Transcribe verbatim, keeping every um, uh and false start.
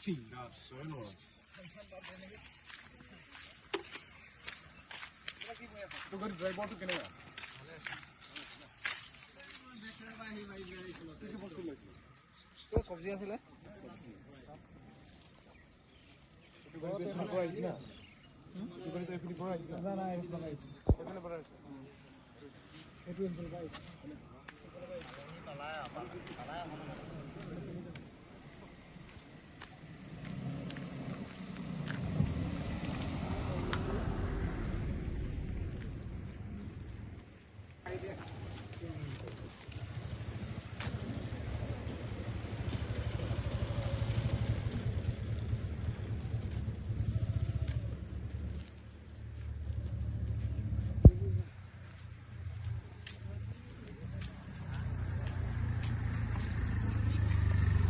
তো গাড়ি ড্ৰাইভাৰটো কেনেকুৱা? কি কি বস্তু লৈছিলে? কিবা চব্জি আছিলে? এইটো গাড়ীটো এইফালে পৰা আহিছে না? এইটো গাড়ীটো এইফালে পৰা আহিছে না? না, না, এইফালে পৰা আহিছে। এইফালে পৰা আহিছে। এইটো এইফালে পৰা আহিছে।